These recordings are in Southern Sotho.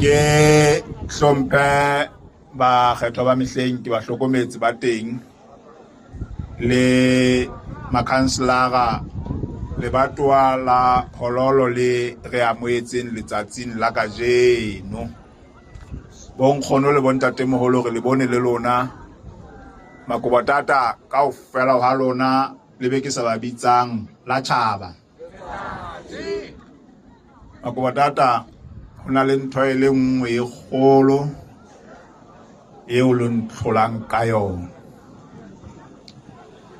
Ke hlomphe bakgethwa ba mehleng, ke ba hlokometse ba teng le makhanselara lebatowa la Phololo le re amohetseng letsatsing la kajeno. Bonkgono le bontatemoholo re le bone le lona Makobatata kaofela ha lona le be ke sa ba bitsang la tjhaba. Makobatata, ho na le ntho e le nngwe e kgolo eo le ntlholang ka yona,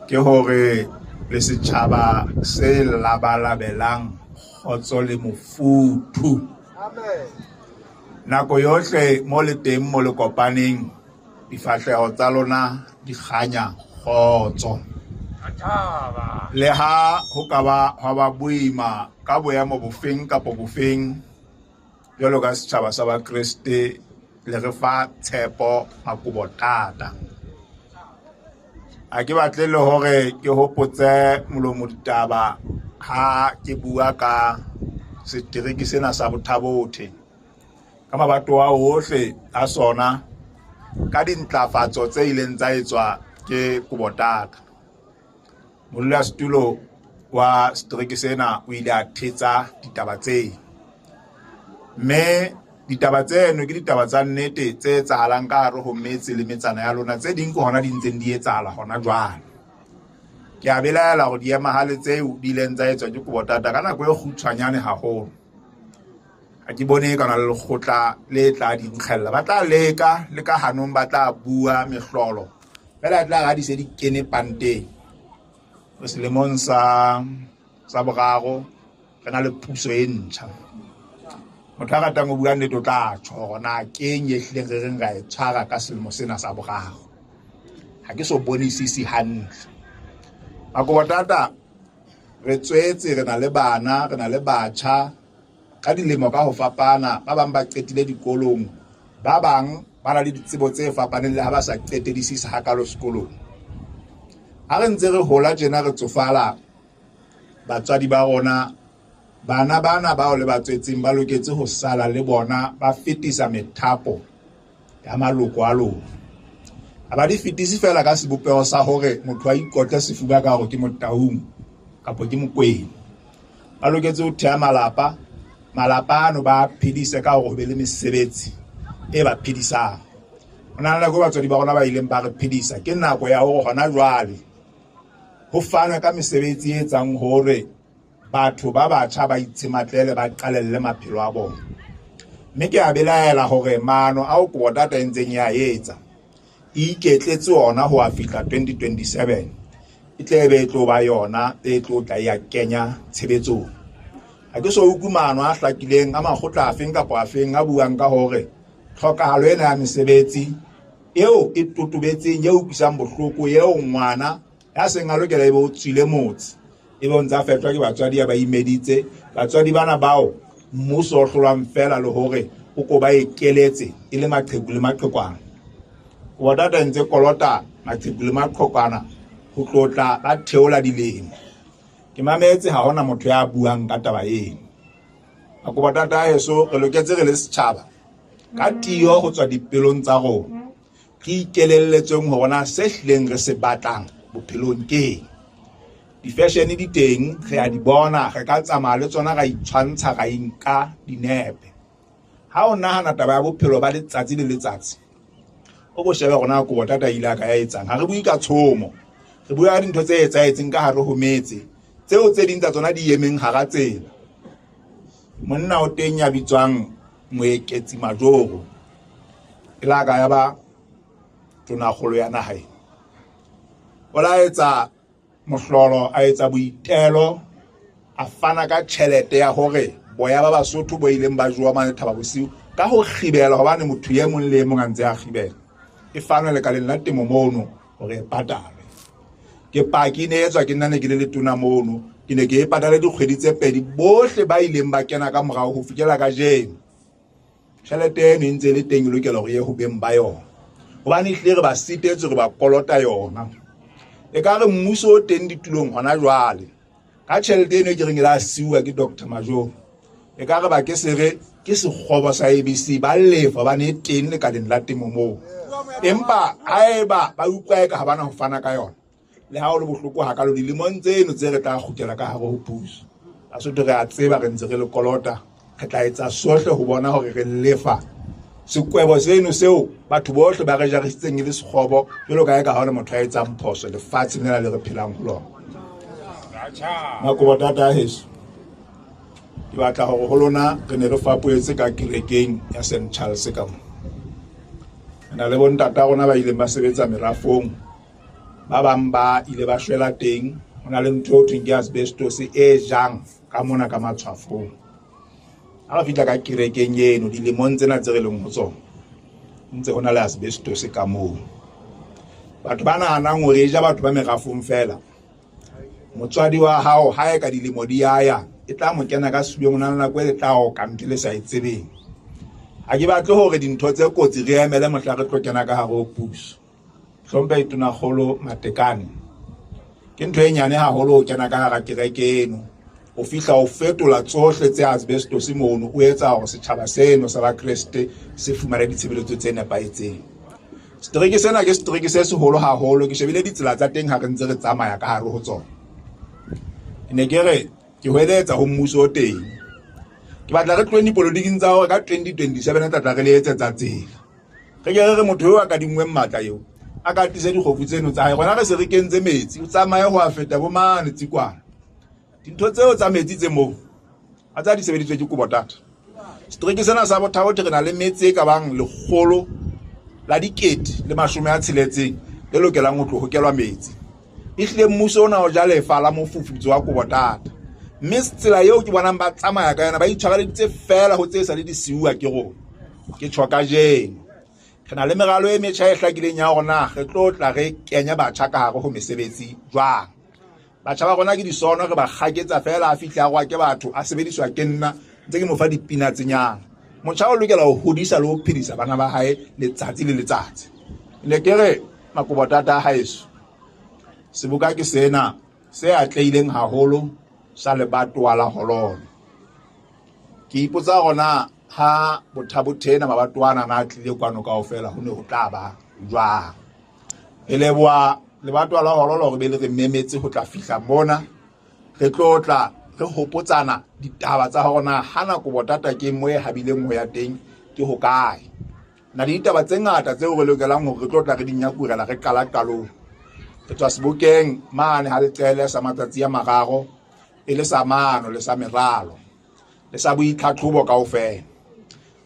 ke hore le setjhaba se labalabelang kgotso le mofuthu. Nako yohle mo le teng mo le kopaneng, difahleho tsa lona di kganya kgotso. Le ha ho ka ba hwa ba boima ka boemo bofeng kapa bofeng, jwalo ka setjhaba sa Bakreste le re fa tshepo Makobotata. Ha ke batle le hore ke hopotse molomo ditaba ha ke bua ka setereke sena sa Botha-Bothe, ka mabatowa ohle a sona, ka dintlafatso tse ileng tsa etswa ke Kobotata. Modulasetulo wa setereke sena o ile a thetsa ditaba tseo, mme ditaba tseno ke ditaba tsa nnete tse etsahalang ka hare ho metse le metsana ya lona. Tse ding ke hona di ntseng di etsahala hona jwale. Ke a belaela hore diemahale tseo di ileng tsa etswa ke Kobotata ka nako e kgutshwanyane haholo, ha ke bone e kana le lekgotla le tla di nkgella. Ba tla leka le ka hanong, ba tla bua mehlolo fela tla ga di se di kene panteng. Re selemong sa boraro re na le puso e ntjha. Motho a ratang ho bua nnete o tla tjho hore na keng e hlileng re reng ra e tshwara ka selemo sena sa boraro. Ha ke so bonisisi hantle. Makobotata, re tswetse, re na le bana, re na le batjha ka dilemo ka ho fapana. Ba bang ba qetile dikolong, ba bang ba na le ditsebo tse fapaneng le ha ba sa qetedisisa hakalo sekolong. Ha re ntse re hola tjena re tsofala, batswadi ba rona, bana bana bao le ba tswetseng ba loketse ho sala le bona ba fetisa methapo ya maloko a lona. Ha ba di fetise fela ka sebopeho sa hore motho a ikotle sefuba ka hore ke Motaung kapa ke Mokwena. Ba loketse ho theha malapa, malapa ano ba phedise ka hore ho be le mesebetsi e ba phedisang. Ho na le nako batswadi ba rona ba ileng ba re phedisa, ke nako ya hore hona jwale ho fanwe ka mesebetsi e etsang hore batho ba batjha ba itshematlele, ba qalelle maphelo a bona. Mme ke a belaela hore maano ao Kobotata e ntseng e a etsa e iketletse ona ho a fihla 2027, e tle be e tlo ba yona e tlo tla ya kenya tshebetsong. Ha ke so utlwe maano a hlakileng a makgotla afeng kapa afeng a buang ka hore tlhokahalo ena ya mesebetsi eo e totobetseng, e utlwisang bohloko, eo ngwana ya seng a lokela ebe o tswile motse, ebe o ntse a fetwa ke batswadi ya ba imeditse. Batswadi bana bao mmuso o hlolwang fela le hore o ko ba ekeletse e le maqheku le maqhekwana. Kobotata e ntse kolota maqheku le maqhekwana ho tlotla ba theola dilemo. Ke mametse ha hona motho ya buang ka taba eno. Makobotata a heso, re loketse re le setjhaba ka tiyo ho tswa dipelong tsa rona re ikelelletsweng hore na se hlileng re se batlang bophelong keng. Di-fashion di teng, re a di bona, re ka tsamaya le tsona, ra itshwantsha, ra inka dinepe. Ha o nahana taba ya bophelo ba letsatsi le letsatsi, o ko shebe hore na Kobotata ile a ka ya etsang. Ha re bue ka tshomo, re bua ka dintho tse etsahetseng ka hare ho metse, tseo tse ding tsa tsona di emeng hara tsela. Monna o teng ya bitswang Moeketsi Majoro, e la ka ya ba tonakgolo ya naha ena. O la etsa mohlolo, a etsa boitelo, a fana ka tjhelete ya hore boya ba Basotho bo ileng ba jowa mane Thaba Bosiu ka ho kgibela, hobane motho e mong le e mong a ntse a kgibela, e fanwe lekaleng la temo mono hore e patalwe. Ke paki e ne etswa ke nna ne ke le letona mono, ke ne ke e patale dikgwedi tse pedi. Bohle ba ileng ba kena ka morao ho fihlela kajeno, tjhelete eno e ntse e le teng, e lokela hore e ye ho beng ba yona, hobane ehlile re ba sitetswe, re ba kolota yona. E ka re mmuso o teng ditulong hona jwale ka tjhelete eno e ke reng e la siuwa ke Doctor Majoro, e ka re ba ke se re Ke sekgobo sa ABC ba lefa ba ne teng lekaleng la temo moo. Empa haeba ba utlwa eka ha bana ho fana ka yona, le ha o le bohloko hakalo dilemong tseno tse re tla kgutlela ka hare ho puso. Basotho re a tseba re ntse re le kolota, re tla etsa sohle ho bona hore re lefa sekwebo seno seo batho bohle ba re jarisitseng e le sekgobo jwalo ka eka ha hona motho a etsang phoso lefatsheng lena le re phelang ho lona. Makobo tata heso, ke batla hore ho lona re ne re fapoetse ka kerekeng ya St Charles ka mo. Re na le bontata rona ba ileng ba sebetsa merafong, ba bang ba ile ba shwela teng. Ho na le ntho eo thweng ke asbestos e jang ka mona ka matshwafong. Ha re fihla ka kerekeng eno dilemong tsena tse re leng ho tsona, ntse ho na le asbestos ka moo. Batho ba nahanang hore e ja batho ba merafong feela, motswadi wa hao ha e ka dilemo di ya, e tla mo kena ka sefubeng, o na le nako e tla oka ntho le sa e tsebeng. Ha ke batle hore dintho tse kotsi re emele mohla re tlo kena ka hare ho puso. Hlomphehi Tonakgolo Matekane, ke ntho e nyane haholo ho kena ka hara kereke eno, o fihla o fetola tsohle tse asbestos mono, o etsa hore setjhaba seno sa Bakreste se fumane ditshebeletso tse nepahetseng. Setereke sena ke setereke se seholo haholo, ke shebile ditsela tsa teng ha re ntse re tsamaya ka hare ho tsona. Ke ne ke re ke hweletsa ho mmuso o teng, ke batla re tloheng dipolotiking tsa hore ka 2027 tla tla re le etsetsa tsela. Re ke re re motho eo a kadinngweng matla eo a ka tlise dikgofu tseno tsa hae, rona re se re kentse metsi, o tsamaye ho a feta bo mane Tsikwana. Dintho tseo tsa metsi tse moo a tsa di sebeditswe ke Kobotata. Setereke sena sa Botha-Bothe re na le metse e ka bang 160 le lokelang ho tlo hokelwa metsi. Ehlile mmuso ona o ja lefa la mofufutso wa Kobotata, mme tsela eo ke bonang ba tsamaya ka yona ba itshwareleditse fela ho tse sa le di siuwa ke rona. Ke tjho kajeno re na le meralo e metjha e hlakileng ya hore na re tlo tla re kenya batjha ka hare ho mesebetsi jwang. Batjha ba rona ke disono, re ba kgaketsa fela, a fihle a roa ke batho, a sebediswa ke nna ntse ke mo fa dipina tsenyana. Motjha o lokela ho hodisa le ho phedisa bana ba hae letsatsi le letsatsi. Ne ke re Makobotata a haeso, seboka ke sena se atlehileng haholo sa lebatowa la Hololo. Ke ipotsa hore na ha Botha-Bothe ena mabatowa ana a tlile kwano kaofela ho ne ho tla ba jwang. Re leboha lebatowa la Hololo hore be le re memetse ho tla fihla mona, re tlo tla re hopotsana ditaba tsa hore na ha nako Botata ke mo e habileng ho ya teng ke hokae. Na le ditaba tse ngata tseo re lokelang hore re tlo tla re di nyakurela re qala qalong. Re tswa sebokeng mane ha leqele sa matsatsi a mararo, e le sa mano le sa meralo le sa boitlhatlhobo kaofela.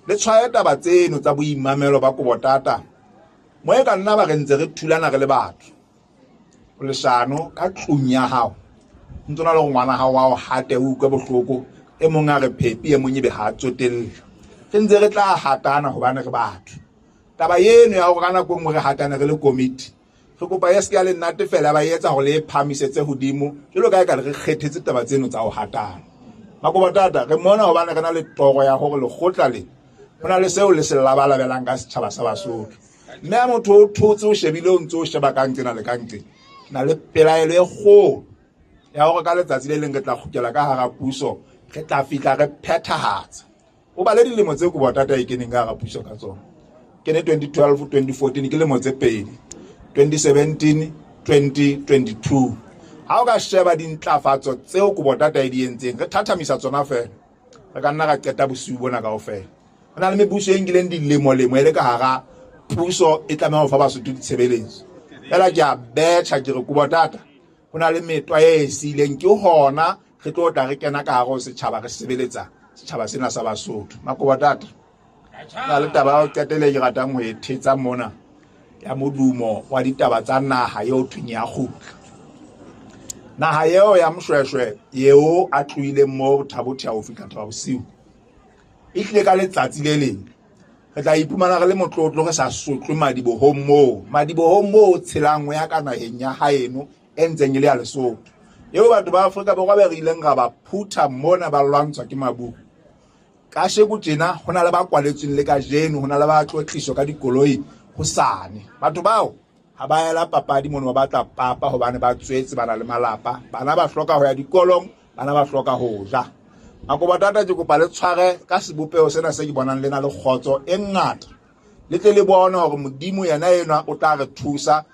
Le tshwaye taba tseno tsa boimamelo ba Kobotata mo e ka nna ba re ntse re thulana re le batho. O leshano ka tlung ya hao, ntse na le hore ngwana hao wa o hate o utlwe bohloko, e mong a re phepi, e mong ebe ha a tsotelle. Re ntse re tla hatana hobane re batho. Taba eno ya hore ka nako e nngwe re hatane re le komiti, re kopa e se ke ya le natefela, ba etsa hore le e phahamisetse hodimo jwalo ka e ka re kgethetse taba tseno tsa ho hatana. Makobotata, re mona hobane re na le toro ya hore lekgotla le ho na le seo le se labalabelang ka setjhaba sa Basotho. Mme ha motho o thotse o shebile o ntse o sheba ka nqena le ka nqena, na le pelaelo e kgolo ya hore ka letsatsi le leng re tla kgutlela ka hara puso, re tla fihla re phethahatsa. O bale dilemo tse Kobotata e keneng ka hara puso ka tsona. Kene 2012, 2014 ke lemo tse pedi, 2017, 2022. Ha o ka sheba dintlafatso tseo Kobotata e di entseng, re thathamisa tsona feela, re ka nna ra qeta bosiu bona kaofela. Ho na le mebuso e nkileng dilemo-lemo e le ka hara puso e tlameha ho fa Basotho ditshebeletso. Fela ke a betjha ke re Kobotata ho na le metwa e siileng, ke hona re tlo tla re kena ka hare ho setjhaba re sebeletsa setjhaba sena sa Basotho. Makobotata, na le taba ya ho qetela e ke ratang ho e thetsa mona ya modumo wa ditaba tsa naha eo thweng ya kgutla. Naha eo ya Mshweshwe eo a tlohileng mo Botha-Bothe ho fihla Thaba Bosiu, e tlile ka letsatsi le leng re tla iphumana re le motlotlo re sa sotlwe madibohong moo. Madibohong moo o tshelang o ya ka naheng ya haeno e ntseng e le ya Lesotho, eo batho ba Afrika Borwa ba re ileng ra ba phutha mona ba lwantshwa ke maburu. Kasheko tjena ho na le ba kwaletsweng le kajeno, ho na le ba tlotliso ka dikoloi hosane. Batho bao ha ba ela papadi mono, ba batla papa hobane ba tswetse, ba na le malapa, bana ba hloka ho ya dikolong, bana ba hloka ho ja. Makobatata, ke kopa le tshware ka sebopeho sena se ke bonang le na le kgotso e ngata, le tle le bone hore Modimo yena enwa o tla re thusa.